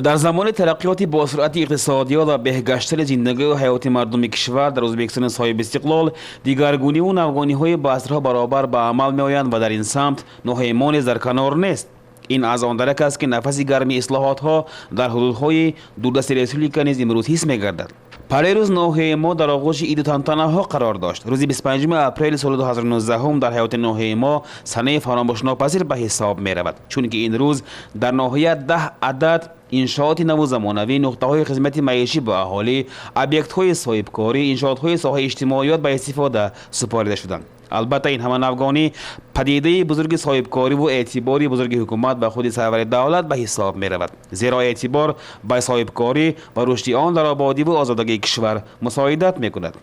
Дар замони тараққиёти босуръати иқтисодиёт ва беҳгаштани зиндагию ҳаёти мардуми кишвар дар Ӯзбекистони соҳибистиқлол дигаргуниву навгониҳои ба асрҳо баробар ба амал меоянд ва дар ин самт ноҳияи мо низ дар канор нест. Ин аз он дарак аст, ки нафаси гарми ислоҳотҳо дар ҳудудҳои дурдасти республика низ имрӯз ҳис мегардад. Парерӯз ноҳияи мо дар оғӯши иду тантанаҳо қарор дошт. Рӯзи 25 апрели соли 2019 дар ҳаёти ноҳияи мо санаи фаромӯшнопазир ба ҳисоб меравад, чунки ин рӯз дар ноҳия 10 адад иншооти наву замонавӣ, нуқтаҳои хизмати маишӣ ба аҳолӣ, объектҳои соҳибкорӣ, иншоотҳои соҳаи иҷтимоиёт ба истифода супорида шуданд. Албатта, ин ҳама навгонӣ падидаи бузурги соҳибкориву эътибори бузурги ҳукумат ба худи сарвари давлат ба ҳисоб меравад, зеро эътибор ба соҳибкорӣ ва рушди он дар ободиву озодагии кишвар мусоидат мекунад.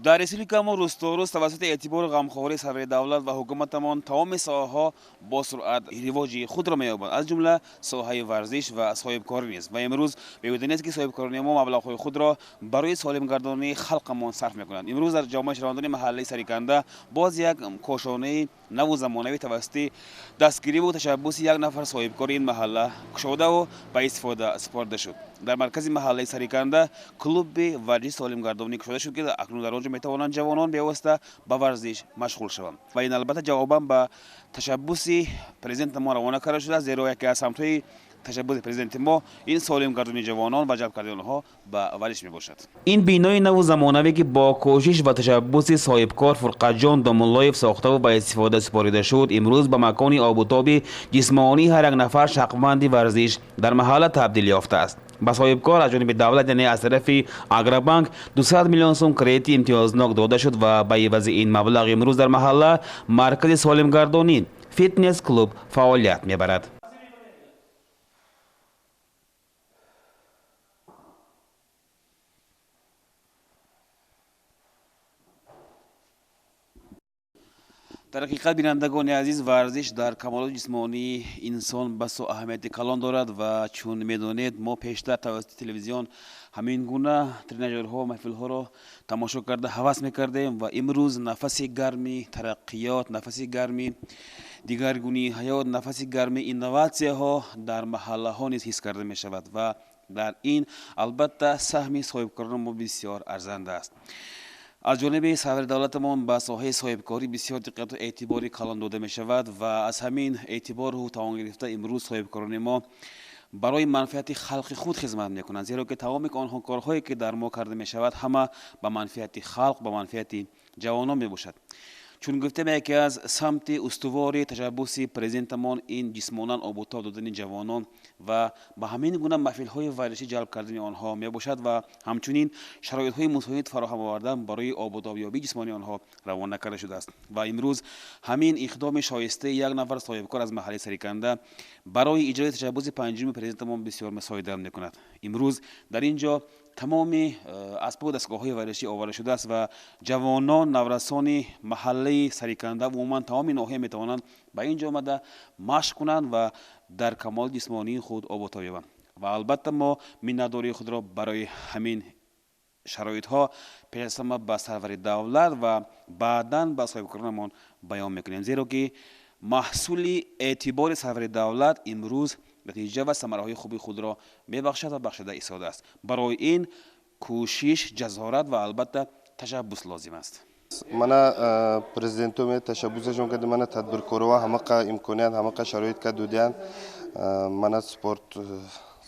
Дар республикамо рӯз то рӯз тавассути эътибору ғамхории сарвари давлат ва ҳукуматамон тамоми соҳаҳо бо суръат ривоҷи худро меёбанд, аз ҷумла соҳаи варзиш ва соҳибкорӣ низ. Ва имрӯз беҳуда нест, ки соҳибкорони мо маблағҳои худро барои солимгардонии халқамон сарф мекунанд. Имрӯз дар ҷомеаи шаҳрвандони маҳаллаи Сариканда боз як кошонаи наву замонавӣ тавассути дастгириву ташаббуси як нафар соҳибкори ин маҳалла кушодаву ба истифода супорида шуд. Дар маркази маҳаллаи Сариканда клуби варзиши солимгардонӣ кушода шуд, ки акнун дар он ҷо метавонанд ҷавонон бевосита ба варзиш машғул шаванд. Ва ин албатта ҷавобан ба ташаббуси президенти мо равона карда шудааст, зеро яке аз самтҳои ташаббуси президенти мо ин солимгардонии ҷавонон ва ҷалб кардани онҳо ба варзиш мебошад. Ин бинои наву замонавӣ, ки бо кӯшиш ва ташаббуси соҳибкор Фурқатҷон Домуллоев сохтаву ба истифода супорида шуд, имрӯз ба макони обутоби ҷисмонии ҳар як нафар шавқманди варзиш дар маҳалла табдил ёфтааст. Ба соҳибкор аз ҷониби давлат, яъне аз тарафи Агробанк, 200 миллион сум кредити имтиёзнок дода шуд ва ба ивази ин маблағ имрӯз дар маҳалла маркази солимгардонӣ, фитнес клуб фаъолият мебарад. Дар ҳақиқат, бинандагони азиз, варзиш дар камолоти ҷисмонии инсон басо аҳамияти калон дорад. Ва чун медонед, мо пештар тавассути телевизион ҳамин гуна тренажерҳо, маҳфилҳоро тамошо карда ҳавас мекардем. Ва имрӯз нафаси гарми тараққиёт, нафаси гарми дигаргунии ҳаёт, нафаси гарми инноватсияҳо дар маҳаллаҳо низ ҳис карда мешавад. Ва дар ин албатта саҳми соҳибкорони мо бисёр арзанда аст. Аз ҷониби сарвари давлатамон ба соҳаи соҳибкорӣ бисёр диққату эътибори калон дода мешавад. Ва аз ҳамин эътибору тавон гирифта имрӯз соҳибкорони мо барои манфиати халқи худ хизмат мекунанд, зеро ки тамоми онҳо корҳое, ки дар мо карда мешавад, ҳама ба манфиати халқ, ба манфиати ҷавонон мебошад. Чун гуфтем, яке аз самти устувори ташаббуси президентамон ин ҷисмонан обутоб додани ҷавонон ва ба ҳамин гуна маҳфилҳои варзишӣ ҷалб кардани онҳо мебошад ва ҳамчунин шароитҳои мусоид фароҳам овардан барои обутобёбии ҷисмонии онҳо равона карда шудааст. Ва имрӯз ҳамин иқдоми шоистаи як нафар соҳибкор аз маҳаллаи Сариканда барои иҷрои ташаббуси панҷуми президентамон бисёр мусоидат мекунад. Имрӯз дар ин ҷо тамоми асбобу дастгоҳҳои варзишӣ оварда шудааст ва ҷавонон, наврасони маҳаллаи Сариканда, умуман тамоми ноҳия метавонанд ба ин ҷо омада машқ кунанд ва дар камоли ҷисмонии худ обутоб ёбанд. Ва албатта мо миннатдории худро барои ҳамин шароитҳо пеш аз ҳама ба сарвари давлат ва баъдан ба соҳибкоронамон баён мекунем, зеро ки маҳсули эътибори сарвари давлат имрӯз натиҷа ва самараҳои хуби худро мебахшад ва бахшида истодааст. Барои ин кӯшиш, ҷасорат ва албатта ташаббус лозим аст. Мана президентуме ташаббусашон кард, мана тадбиркорова ҳамақа имконият, ҳамақа шароит кард додиянд. Мана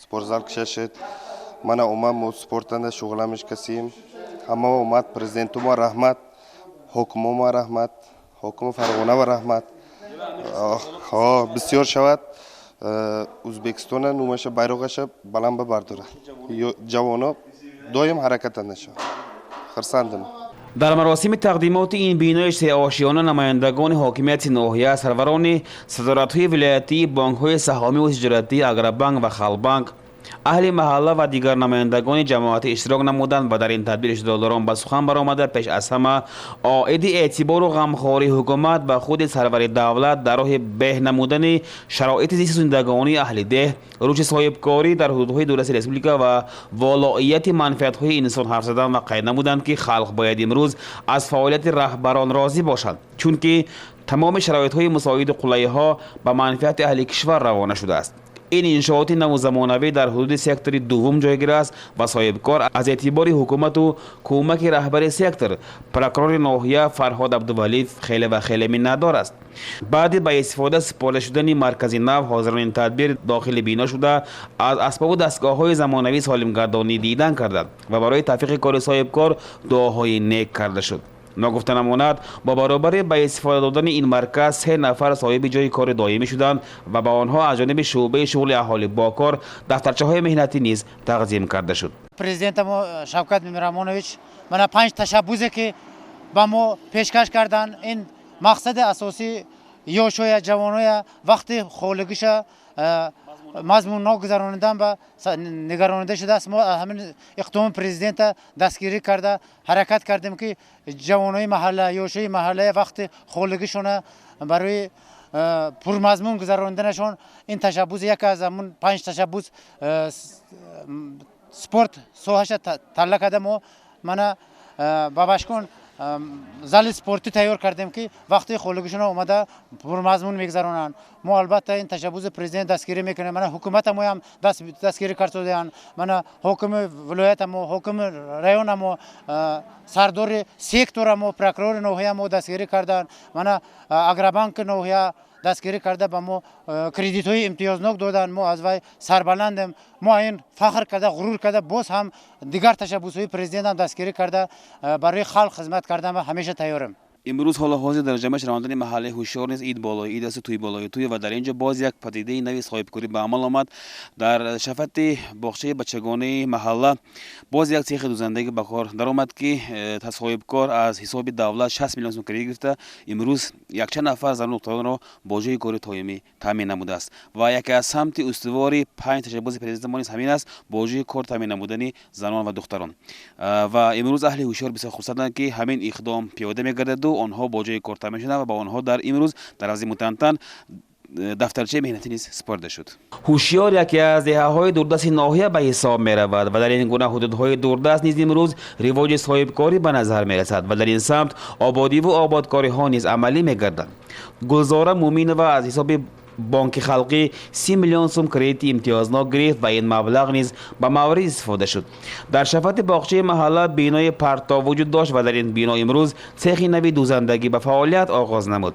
спортзал кишашед, мана омад, мо спортанда шуғламиш касем. Ҳама омад, президентума раҳмат, ҳокимома раҳмат, ҳокими Фарғонава раҳмат. Бисёр шавад, Ӯзбекистона нумаша, байроғаша баланд бабардорад. Ҷавоно доим ҳаракатанда шавад. Хурсандам. Дар маросими тақдимоти ин бинои сеошиёна намояндагони ҳокимияти ноҳия, сарварони садоратҳои вилоятӣ, бонкҳои саҳомиву тиҷоратӣ Агробанк ва Халқбанк, аҳли маҳалла ва дигар намояндагони ҷамоатӣ иштирок намуданд. Ва дар ин тадбир иштирокдорон ба сухан баромада, пеш аз ҳама оиди эътибору ғамхории ҳукумат ва худи сарвари давлат дар роҳи беҳ намудани шароити зисти зиндагонии аҳли деҳ, рушди соҳибкорӣ дар ҳудудҳои дурдасти республика ва волоияти манфиатҳои инсон ҳарф заданд ва қайд намуданд, ки халқ бояд имрӯз аз фаъолияти раҳбарон розӣ бошад, чунки тамоми шароитҳои мусоиду қулайиҳо ба манфиати аҳли кишвар равона шудааст. Ин иншооти наву замонавӣ дар ҳудуди сектори дуввум ҷойгир аст ва соҳибкор аз эътибори ҳукумату кӯмаки раҳбари сектор, прокурори ноҳия Фарҳод Абдувалиев хеле ва хеле миннатдор аст. Баъди ба истифода супорида шудани маркази нав, ҳозирони тадбир дохили бино шуда, аз асбобу дастгоҳҳои замонавӣ солимгардонӣ дидан карданд ва барои тавфиқи кори соҳибкор дуоҳои нек карда шуд. Ногуфта намонад, бо баробари ба истифода додани ин марказ се нафар соҳиби ҷои кори доимӣ шуданд ва ба онҳо аз ҷониби шӯъбаи шуғли аҳолӣ бо кор дафтарчаҳои меҳнатӣ низ тақдим карда шуд. Президентамо Шавкат Миромонович мана панҷ ташаббусе, ки ба мо пешкаш карданд, ин мақсади асосӣ ёшоя, ҷавоноя вақти холигиша мазмуннок гузаронидан ба нигаронида шудааст. Мо ҳамин иқдоми президента дастгирӣ карда, ҳаракат кардем, ки ҷавонои маҳалла, ёшои маҳаллая вақти холигишона барои пурмазмун гузарониданашон ин ташаббус, яке аз ҳамун панҷ ташаббус, спорт соҳаша талла карда, мо мана ба башкон зали спортӣ тайёр кардем, ки вақти холигишона омада пурмазмун мегузаронанд. Мо албатта ин ташаббуси президент дастгирӣ мекунем. Мана ҳукуматамоям дастгирӣ кардодаанд, мана ҳокими вилоятамо, ҳокими районамо, сардори секторамо, прокурори ноҳиямо дастгирӣ карданд. Мана Агробанки ноҳия дастгирӣ карда, ба мо кредитҳои имтиёзнок доданд. Мо аз вай сарбаландем. Мо ин фахр карда, ғурур карда, боз ҳам дигар ташаббусҳои президентам дастгирӣ карда, барои халқ хизмат кардан ҳамеша тайёрем. Имрӯз ҳоло ҳозир дар ҷамъияти шаҳрвандони маҳаллаи Ҳушёр низ ид болои ид асту тӯй болои тӯй ва дар ин ҷо боз як падидаи нави соҳибкорӣ ба амал омад. Дар шафати боғчаи бачагонаи маҳалла боз як цехи дӯзандагӣ ба кор даромад, ки соҳибкор аз ҳисоби давлат 60 миллион сум кредит гирифта, имрӯз якчанд нафар зану духтаронро бо ҷои кори доимӣ таъмин намудааст. Ва яке аз самти устувори панҷ ташаббуси президенти мо низ ҳамин аст: бо ҷои кор таъмин намудани занон ва духтарон. Ва имрӯз аҳли Ҳушёр бисёр хурсанданд, ки ҳамин иқдом пиёда мегардаду онҳо бо ҷои кор таъмин шуданд ва ба онҳо дар имрӯз дар равзи мутантан дафтарчаи меҳнатӣ низ супорида шуд. Ҳушёр яке аз деҳаҳои дурдасти ноҳия ба ҳисоб меравад ва дар ин гуна ҳудудҳои дурдаст низ имрӯз ривоҷи соҳибкорӣ ба назар мерасад ва дар ин самт ободиву ободкориҳо низ амалӣ мегарданд. Гулзора Муминова аз ҳисоби Бонки Халқӣ 30 миллион сум кредити имтиёзнок гирифт ва ин маблағ низ ба маврид истифода шуд. Дар шафати боғчаи маҳалла бинои партов вуҷуд дошт ва дар ин бино имрӯз цехи нави дӯзандагӣ ба фаъолият оғоз намуд.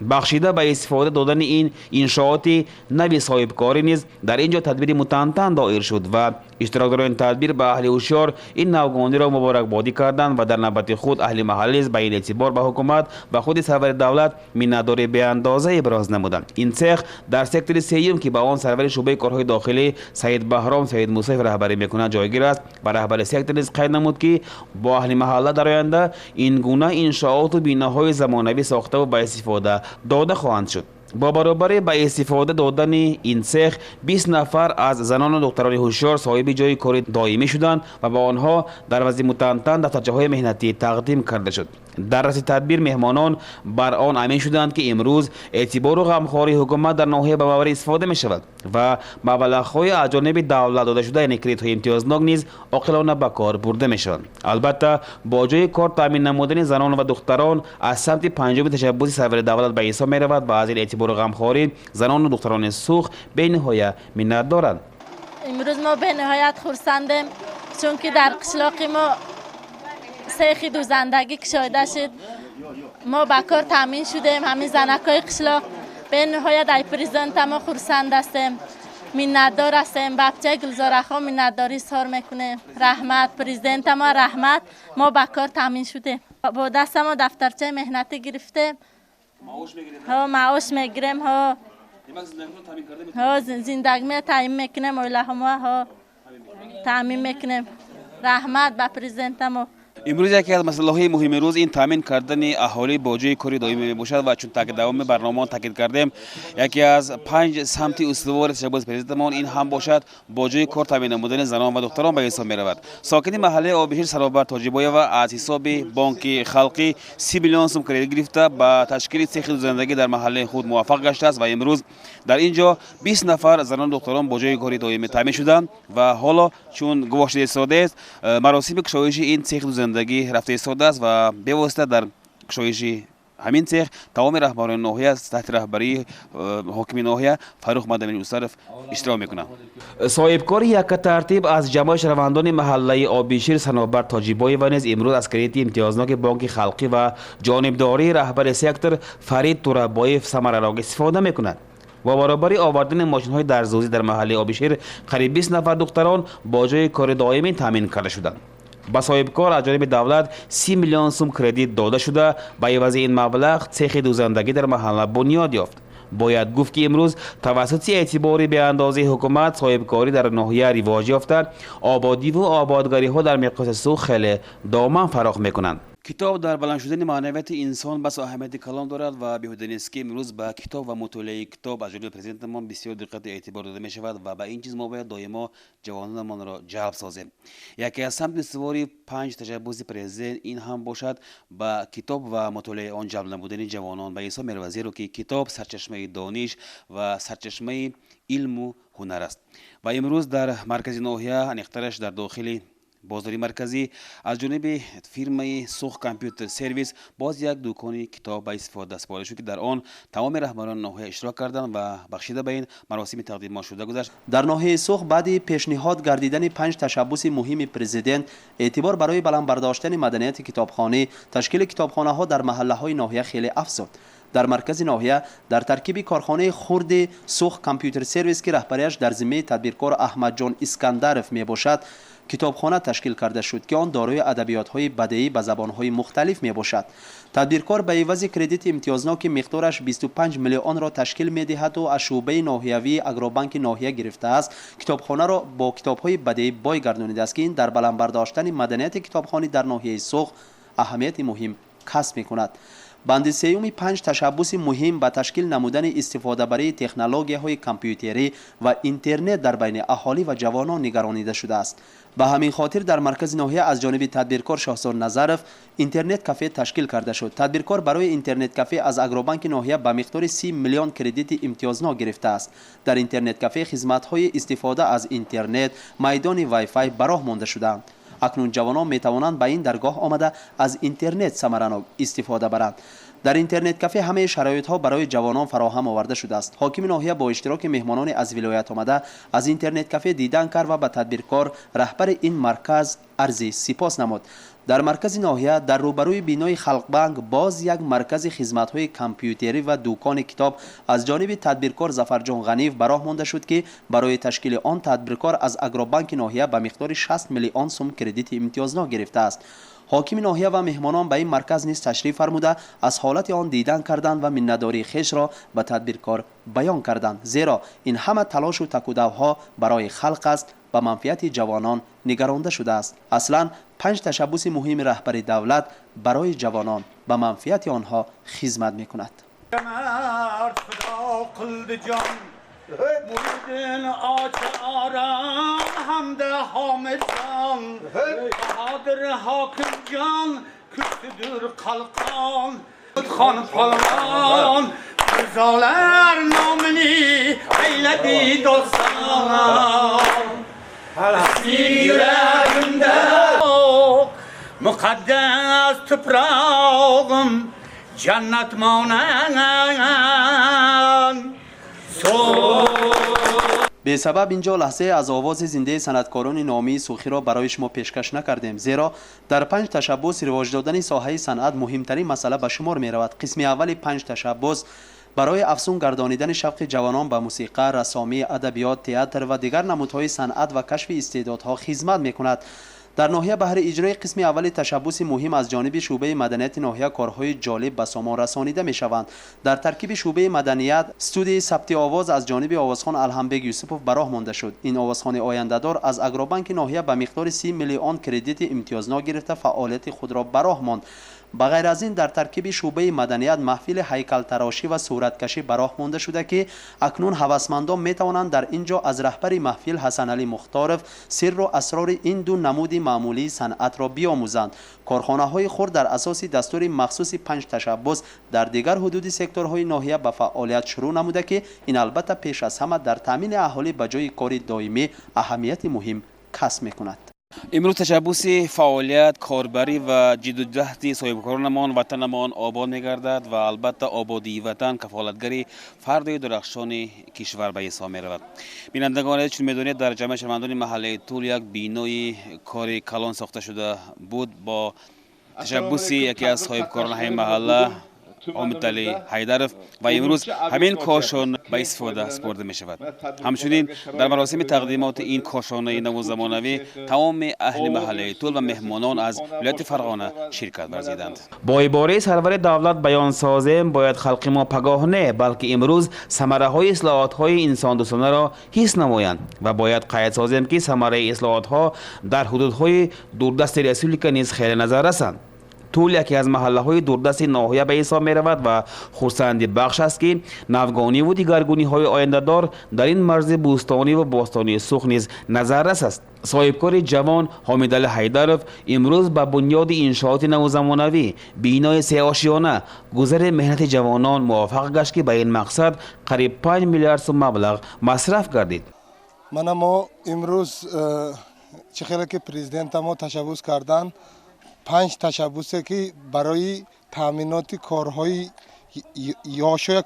Бахшида ба истифода додани ин иншооти нави соҳибкорӣ низ дар ин ҷо тадбири мутантан доир шуд ва иштирокдорони тадбир ба аҳли Ҳушёр ин навгониро муборакбодӣ карданд ва дар навбати худ аҳли маҳалла низ ба ин эътибор ба ҳукумат ва худи сарвари давлат миннатдории беандоза иброз намуданд. Ин цех дар сектори сеюм, ки ба он сарвари шӯъбаи корҳои дохилӣ Саид Баҳром Саидмусаев раҳбарӣ мекунад, ҷойгир аст ва раҳбари сектор низ қайд намуд, ки бо аҳли маҳалла дар оянда ин гуна иншооту биноҳои замонавӣ сохтаву ба истифода дода хоҳанд шуд. Бо баробари ба истифода додани ин цех 20 нафар аз занону духтарони Ҳушёр соҳиби ҷои кори доимӣ шуданд ва ба онҳо дар вазъи мутантан дафтарчаҳои меҳнатӣ тақдим карда шуд. Дар раси тадбир меҳмонон бар он амин шуданд, ки имрӯз эътибору ғамхории ҳукумат дар ноҳия ба маврид истифода мешавад ва маблағҳои аз ҷониби давлат додашуда, яъне кредитҳои имтиёзнок низ оқилона ба кор бурда мешаванд. Албатта, бо ҷои кор таъмин намудани занон ва духтарон аз самти панҷуми ташаббуси сарвари давлат ба ҳисоб меравад ва аз ин эътибору ғамхорӣ занону духтарони сух бениҳоя миннатдоранд. Имрӯз мо бениҳоят хурсандем, чунки дар қишлоқи мо сехи дӯзандагӣ кушода шуд. Мо ба кор таъмин шудем, ҳамин занакҳои қишлоқ. Бениҳоят ай президента мо хурсанд ҳастем, миннатдор ҳастем. Ба бачаи Гулзорахон миннатдорӣ изҳор мекунем. Раҳмат президента мо, раҳмат, мо ба кор таъмин шудем, бо даста мо дафтарчаи меҳнатӣ гирифтем, ҳо, маош мегирем, ҳо, ҳо, зиндагӣ таъмин мекунем, оилаҳомо, ҳо, таъмин мекунем. Раҳмат ба президента мо. Имрӯз яке аз масъалаҳои муҳими рӯз ин таъмин кардани аҳолӣ бо ҷои кори доимӣ мебошад ва чун давоми барномаон таъкид кардем, яке аз панҷ самти устувори ташаббуси президентамон ин ҳам бошад, бо ҷои кор таъмин намудани занон ва духтарон ба ҳисоб меравад. Сокини маҳаллаи Обишир Саробар Тоҷибоева аз ҳисоби Бонки Халқӣ 30 миллион сум кредит гирифта, ба ташкили цехи дӯзандагӣ дар маҳаллаи худ муваффақ гаштааст ва имрӯз дар ин ҷо 20 нафар занону духтарон бо ҷои кори доимӣ таъмин шуданд. Ва ҳоло, чун гувоҳ шуда истодааст, маросими кушоиши ин цехи дӯзандагӣ рафта истодааст ва бевосита дар кушоиши Ҳамин цех тамоми раҳбарони ноҳия таҳти раҳбарии ҳокими ноҳия Фаррух Мадамин Усаров иштирок мекунанд. Соҳибкори яккатартиб аз ҷамои шаҳрвандони маҳаллаи Обишир Санобар Тоҷибоева низ имрӯз аз кредити имтиёзноки Бонки халқӣ ва ҷонибдории раҳбари сектор Фарид Турабоев самаранок истифода мекунад. Бо баробари овардани мошинҳои дарздӯзӣ дар маҳаллаи Обишир қариб 20 нафар духтарон бо ҷои кори доимӣ таъмин карда шуданд. Ба соҳибкор аз ҷониби давлат 30 миллион сум кредит дода шуда, ба ивази ин маблағ цехи дӯзандагӣ дар маҳалла бунёд ёфт. Бояд гуфт, ки имрӯз тавассути эътибори беандозаи ҳукумат соҳибкорӣ дар ноҳия ривоҷ ёфта, ободиву ободгариҳо дар миқёси Суғд хеле доман фарох мекунанд. Китоб дар баланд шудани маънавияти инсон бас аҳамияти калон дорад ва беҳуда нест, ки имрӯз ба китоб ва мутолиаи китоб аз ҷониби президентамон бисёр диққату эътибор дода мешавад ва ба ин чиз мо бояд доимо ҷавононамонро ҷалб созем. Яке аз самти устувори панҷ ташаббуси президент ин ҳам бошад, ба китоб ва мутолиаи он ҷалб намудани ҷавонон ба ҳисоб меравад, зеро ки китоб сарчашмаи дониш ва сарчашмаи илму ҳунар аст. Ва имрӯз дар маркази ноҳия, аниқтараш дар дохили бозори марказӣ, аз ҷониби фирмаи Суғд Компютер Сервис боз як дукони китоб ба истифода супорида шуд, ки дар он тамоми раҳбарони ноҳия иштирок карданд ва бахшида ба ин маросими тақдимот шуда гузашт. Дар ноҳияи Суғд баъди пешниҳод гардидани панҷ ташаббуси муҳими президент эътибор барои баланд бардоштани маданияти китобхонӣ, ташкили китобхонаҳо дар маҳаллаҳои ноҳия хеле афзуд. Дар маркази ноҳия дар таркиби корхонаи хурди Суғд Компютер Сервис, ки раҳбарияш дар зиммаи тадбиркор Аҳмадҷон Искандаров мебошад, китобхона ташкил карда шуд, ки он дорои адабиётҳои бадеӣ ба забонҳои мухталиф мебошад. Тадбиркор ба ивази кредити имтиёзнок, ки миқдораш 25 миллионро ташкил медиҳаду аз шӯъбаи ноҳиявии Агробанки ноҳия гирифтааст, китобхонаро бо китобҳои бадеӣ бой гардонидааст, ки ин дар баланд бардоштани маданияти китобхонӣ дар ноҳияи Суғд аҳамияти муҳим касб мекунад. Банди сеюми панҷ ташаббуси муҳим ба ташкил намудани истифодабарии технологияҳои компютерӣ ва интернет дар байни аҳолӣ ва ҷавонон нигаронида шудааст. Ба ҳамин хотир дар маркази ноҳия аз ҷониби тадбиркор Шоҳзод Назаров интернет-кафе ташкил карда шуд. Тадбиркор барои интернет-кафе аз Агробанки ноҳия ба миқдори 30 миллион кредити имтиёзнок гирифтааст. Дар интернет-кафе хизматҳои истифода аз интернет, майдони вайфай ба роҳ монда шудаанд. Акнун ҷавонон метавонанд ба ин даргоҳ омада, аз интернет самаранок истифода баранд. Дар интернет-кафе ҳамаи шароитҳо барои ҷавонон фароҳам оварда шудааст. Ҳокими ноҳия бо иштироки меҳмонони аз вилоят омада аз интернет-кафе дидан кард ва ба тадбиркор, раҳбари ин марказ арзи сипос намуд. Дар маркази ноҳия дар рӯбарӯи бинои Халқбанк боз як маркази хизматҳои компютерӣ ва дукони китоб аз ҷониби тадбиркор Зафарҷон Ғаниев ба роҳ монда шуд, ки барои ташкили он тадбиркор аз Агробанки ноҳия ба миқдори 60 миллион сум кредити имтиёзнок гирифтааст. Ҳокими ноҳия ва меҳмонон ба ин марказ низ ташриф фармуда, аз ҳолати он дидан карданд ва миннатдории хешро ба тадбиркор баён карданд, зеро ин ҳама талошу такудавҳо барои халқ аст, ба манфиати ҷавонон нигаронда шудааст. Аслан панҷ ташаббуси муҳими раҳбари давлат барои ҷавонон, ба манфиати онҳо хизмат мекунад. Muridin açaram hamda Hamidcan, Bahadır Hakimcan kürsüdür kalkan, Xan palvan Rızalar namını eyledi dostan. Yüreğimde mukaddes toprağım cennet manen. Бесабаб инҷо лаҳзае аз овози зиндаи санъаткорони номии суғдиро барои шумо пешкаш накардем, зеро дар панҷ ташаббус ривоҷ додани соҳаи санъат муҳимтарин масъала ба шумор меравад. Қисми аввали панҷ ташаббус барои афзун гардонидани шавқи ҷавонон ба мусиқа, рассомӣ, адабиёт, театр ва дигар намудҳои санъат ва кашфи истеъдодҳо хизмат мекунад. Дар ноҳия баҳри иҷрои қисми аввали ташаббуси муҳим аз ҷониби шӯъбаи маданияти ноҳия корҳои ҷолиб ба сомон расонида мешаванд. Дар таркиби шӯъбаи маданият студияи сабти овоз аз ҷониби овозхон Алҳамбек Юсупов ба роҳ монда шуд. Ин овозхони ояндадор аз Агробанки ноҳия ба миқдори 30 миллион кредити имтиёзнок гирифта, фаъолияти худро ба роҳ монд. Ба ғайр аз ин, дар таркиби шӯъбаи маданият маҳфили ҳайкалтарошӣ ва сураткашӣ ба роҳ монда шуда, ки акнун ҳавасмандон метавонанд дар ин ҷо аз раҳбари маҳфил Ҳасаналӣ Мухторов сирру асрори ин ду намуди маъмулии санъатро биомӯзанд. Корхонаҳои хурд дар асоси дастури махсуси панҷ ташаббус дар дигар ҳудуди секторҳои ноҳия ба фаъолият шурӯъ намуда, ки ин албатта пеш аз ҳама дар таъмини аҳолӣ ба ҷои кори доимӣ аҳамияти муҳим касб мекунад. Имрӯз ташаббуси фаъолият, корбарӣ ва ҷидду ҷаҳди соҳибкоронамон ватанамон обод мегардад ва албатта ободии ватан кафолатгари фардои дурахшони кишвар ба ҳисоб меравад. Бинандагон азиз, чун медонед, дар ҷамъияти шаҳрвандони маҳаллаи Тул як бинои кори калон сохта шуда буд бо ташаббуси яке аз соҳибкорони ҳамин маҳалла Ҳомидалӣ Ҳайдаров ва имрӯз ҳамин кошона ба истифода супурда мешавад. Ҳамчунин дар маросими тақдимоти ин кошонаи наву замонавӣ тамоми аҳли маҳаллаи Тул ва меҳмонон аз вилояти Фарғона ширкат варзиданд. Бо ибораи сарвари давлат баён созем, бояд халқи мо пагоҳ не, балки имрӯз самараҳои ислоҳотҳои инсондӯстонаро ҳис намоянд ва бояд қайд созем, ки самараи ислоҳотҳо дар ҳудудҳои дурдасти республика низ хеле назар расанд. Тул яке аз маҳаллаҳои дурдасти ноҳия ба ҳисоб меравад ва хурсанди бахш аст, ки навгониву дигаргуниҳои ояндадор дар ин марзи бӯстониву бостонии Суғд низ назаррас аст. Соҳибкори ҷавон Ҳомидалӣ Ҳайдаров имрӯз ба бунёди иншооти навзамонавӣ, бинои сеошиёна, гузари меҳнати ҷавонон муваффақ гашт, ки ба ин мақсад қариб 5 миллиард сум маблағ масраф гардид. Мана мо имрӯз чӣ хеле ки президента мо ташаббус кардан, 5 ташаббусе ки барои таъминоти корҳои ёшоя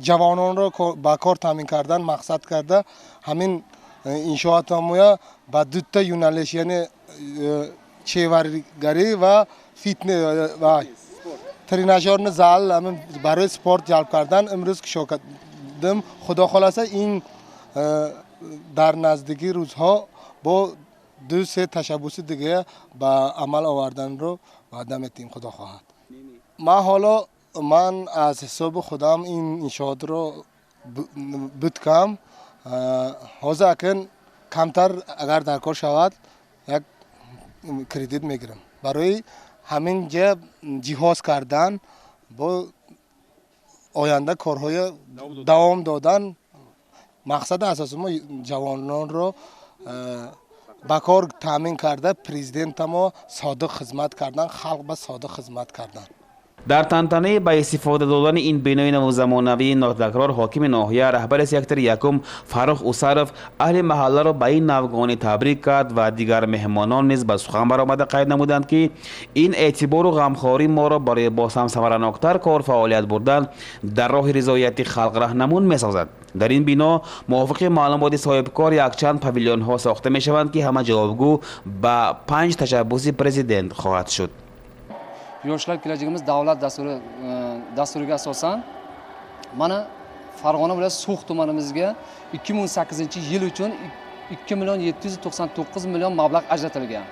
ҷавононро ба кор таъмин кардан мақсад карда, ҳамин иншоотамоя ба дута юналиш, яъне чеваргарӣ ва фитнес ва тренажерный зал барои спорт ҷалб кардан имрӯз кушо кардем. Худо холаса, ин дар наздикии рӯзҳо бо 2-3 ташаббуси дига ба амал оварданро ваъда метиҳем, худо хоҳад. Ман ҳоло ман аз ҳисоби худам ин иншоотро буткам. Ҳозир акн камтар агар дар кор шавад, як кредит мегирам барои ҳамин ҷа ҷиҳоз кардан, бо оянда корҳои давом додан. Мақсади асоси мо ҷавононро ба кор таъмин карда, президентамо содиқ хизмат кардан, халқ ба содиқ хизмат кардан. Дар тантанаи ба истифода додани ин бинои навзамонавии нотакрор ҳокими ноҳия, раҳбари сектори якум Фаррух Усаров аҳли маҳалларо ба ин навгонӣ табрик кард ва дигар меҳмонон низ ба сухан баромада қайд намуданд, ки ин эътибору ғамхорӣ моро барои боз ҳам самараноктар кор фаъолият бурдан дар роҳи ризояти халқ раҳнамун месозад. Дар ин бино мувофиқи маълумоти соҳибкор якчанд павилёнҳо сохта мешаванд, ки ҳама ҷавобгӯ ба 5 ташаббуси президент хоҳад шуд. Yoshlar kelajagimiz davlat dasturiga asosan mana Farg'ona viloyati So'x tumanimizga 2018 yil uchun 2 million 799 million mablag' ajratilgan.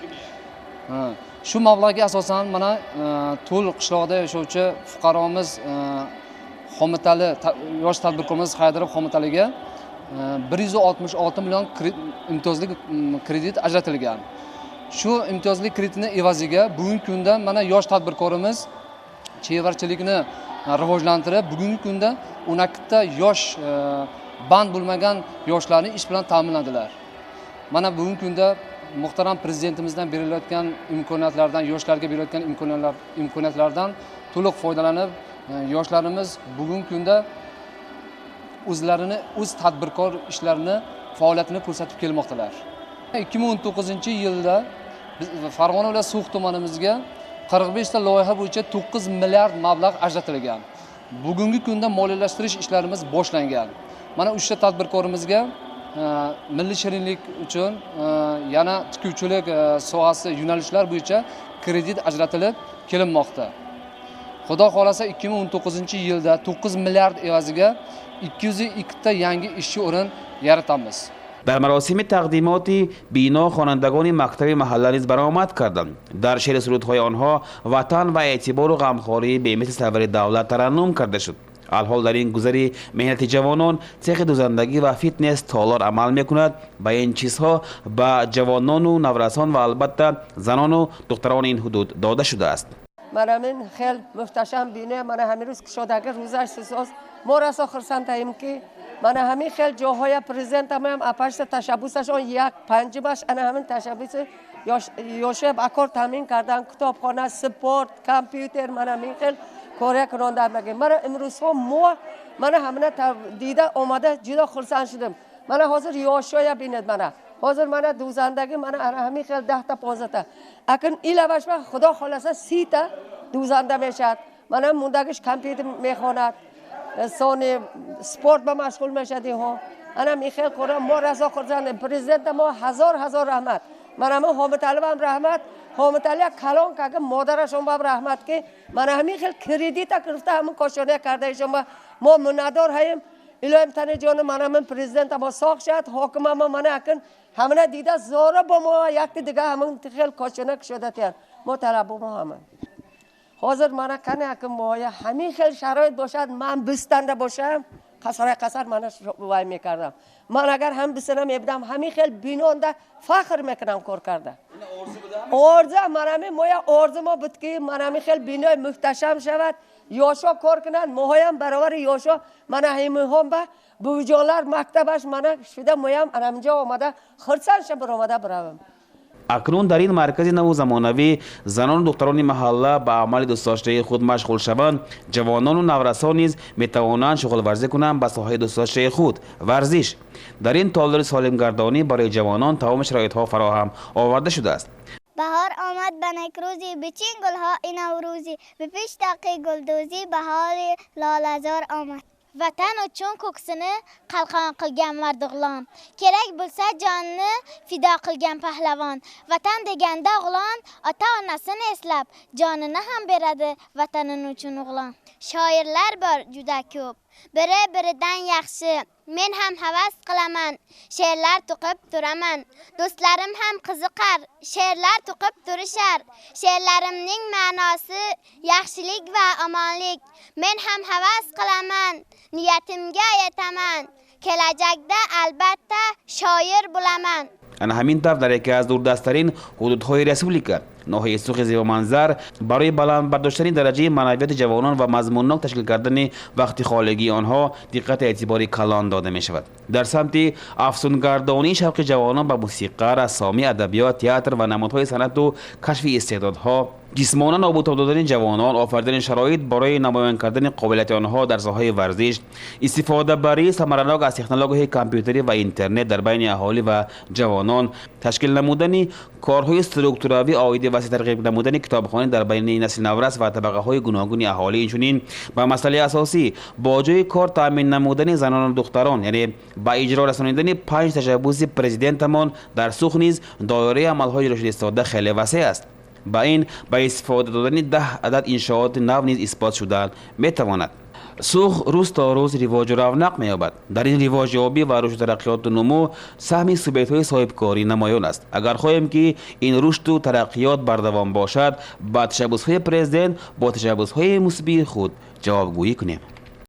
Shu mablag'ga asosan mana To'l qishlog'ida yashovchi fuqaromiz Xomitali, yosh tadbirkorimiz Haydarov Xomitaliga 166 million imtiyozli kredit ajratilgan. Shu imtiyozli kreditni evaziga bugungi kunda mana yosh tadbirkorimiz chevarchilikni rivojlantirib, bugungi kunda 12 ta yosh band bo'lmagan yoshlarni ish bilan ta'minladilar. Mana bugungi kunda muhtaram prezidentimizdan berilayotgan imkoniyatlardan, yoshlarga berilayotgan imkoniyatlardan to'liq foydalanib, yoshlarimiz bugungi kunda o'zlarini o'z tadbirkor ishlarini faoliyatini ko'rsatib kelmoqdalar. 2019 yilda biz Farg'ona viloyati So'x tumanimizga 45 ta loyiha bo'yicha 9 milliard mablag' ajratilgan. Bugungi kunda moliyalashtirish ishlarimiz boshlangan. Mana 3 ta tadbirkorimizga milliy shirinlik uchun, yana tikuvchilik sohasi yo'nalishlar bo'yicha kredit ajratilib kelinmoqda. Xudo xohlasa, 2019 yilda 9 milliard evaziga 202 ta yangi ishchi o'rin yaratamiz. Дар маросими тақдимоти бино хонандагони мактаби маҳалла низ баромад карданд. Дар шеъри сурудҳои онҳо ватан ва эътибору ғамхории бемисли сарвари давлат тараннум карда шуд. Алҳол дар ин гузари меҳнати ҷавонон цехи дузандагӣ ва фитнес толор амал мекунад ва ин чизҳо ба ҷавонону наврасон ва албатта занону духтарони ин ҳудуд дода шудааст. Манамин хел муҳташам бине мана ҳамин рӯз кушодаги рӯзаш сисоз мо расо хурсандтаем, ки мана ҳамин хел ҷоҳоя президентамоям апашта ташаббусаш он як панҷумаш ана ҳамин ташаббуси ёшоя ба кор таъмин кардан, китобхона, спорт, компютер, мана ҳамин хел кория кунонда. Мана имрӯзҳо мо мана ҳамина дида омада ҷудо хурсанд шудем. Мана ҳозир ёшоя бинед, мана Ҳозир мана дӯзандагӣ мана ана ҳамин хел 10 та, 15 та. Акн илаваш ба худо холаса 30 та дӯзанда мешавад. Мана мондагиш компютер мехонад, сони спорт ба машғул мешад инҳо. Ана михел кора мо расо хурсандем. Президента мо ҳазор ҳазор раҳмат. Мана ҳамин Ҳомиталибам раҳмат. Ҳомитали калон кага модарашон бам раҳмат, ки мана ҳамин хел кредита гирифта ҳамин кошония кардаишон ба мо миннатдор ҳаем. Илоҳим тани ҷони мана ҳамин президента мо соғ шавад, ҳокима мо мана акн ҳамина дида зора бо мо якти дига ҳамин хел кошона кушода тиян. Мо талабо мо ҳамин. Ҳозир мана кани акн моя ҳамин хел шароит бошад, ман бистанда бошам, қасарай қасар мана вай мекардам. Ман агар ҳам бисана мебудам, ҳамин хел бинонда фахр мекунам кор карда. Орзу манами моя орзу мо буд, ки манами хел бинои муҳташам шавад, ёшо кор кунанд, моҳоям баробари ёшо. Мана ҳимиҳом ба бувиҷонлар мактабаш мана шуда, моям анаминҷо омада хурсанд ша баромада биравам. Акнун дар ин маркази наву замонавӣ занону духтарони маҳалла ба амали дӯстдоштаи худ машғул шаванд. Ҷавонону наврасон низ метавонанд шуғлварзӣ кунанд ба соҳаи дӯстдоштаи худ, варзиш. Дар ин толори солимгардонӣ барои ҷавонон тамоми шароитҳо фароҳам оварда шудааст. Баҳор омад ба некрӯзӣ, бичин гулҳои наврӯзӣ, бипиш тоқи гулдӯзӣ, баҳори лолазор омад. Vatan uchun ko'ksini qalqon qilgan mard o'g'lon, kerak bo'lsa jonini fido qilgan pahlavon. Vatan deganda o'g'lon ota onasini eslab, jonini ham beradi vatanini uchun o'g'lon. Shoirlar bor juda ko'p, biri biridan yaxshi. Men ham havas qilaman, she'rlar to'qib turaman. Do'stlarim ham qiziqar, she'rlar to'qib turishar. She'rlarimning ma'nosi yaxshilik va omonlik. Men ham havas qilaman, niyatimga yetaman. Kelajakda albatta shoir bo'laman. Ана ҳамин тавр, дар яке аз дурдасттарин ҳудудҳои республика, ноҳияи Сухи зебоманзар, барои баланд бардоштани дараҷаи маънавияти ҷавонон ва мазмуннок ташкил кардани вақти холигии онҳо диққати эътибори калон дода мешавад. Дар самти афзунгардонии шавқи ҷавонон ба мусиқа, рассомӣ, адабиёт, театр ва намудҳои санъату кашфи истеъдодҳо, ҷисмонан обутоб додани ҷавонон, офаридани шароит барои намоён кардани қобилияти онҳо дар соҳаи варзиш, истифодабарии самаранок аз технологияҳои компютерӣ ва интернет дар байни аҳолӣ ва ҷавонон, ташкил намудани корҳои структуравӣ оиди васеъ тарғиб намудани китобхонӣ дар байни насли наврас ва табақаҳои гуногуни аҳолӣ, инчунин ба масъалаи асосӣ, бо ҷои кор таъмин намудани занону духтарон, яъне ба иҷро расонидани панҷ ташаббуси президентамон, дар Сух низ доираи амалҳои иҷрошуда истода хеле васеъ аст. Ба ин ба истифода додани 10 адад иншооти нав низ исбот шуда метавонад. Сух рӯз то рӯз ривоҷу равнақ меёбад. Дар ин ривоҷёбӣ ва рушду тараққиёту нумӯ саҳми субъектҳои соҳибкорӣ намоён аст. Агар хоҳем, ки ин рушду тараққиёт бардавом бошад, ба ташаббусҳои президент бо ташаббусҳои мусбии худ ҷавобгӯӣ кунем.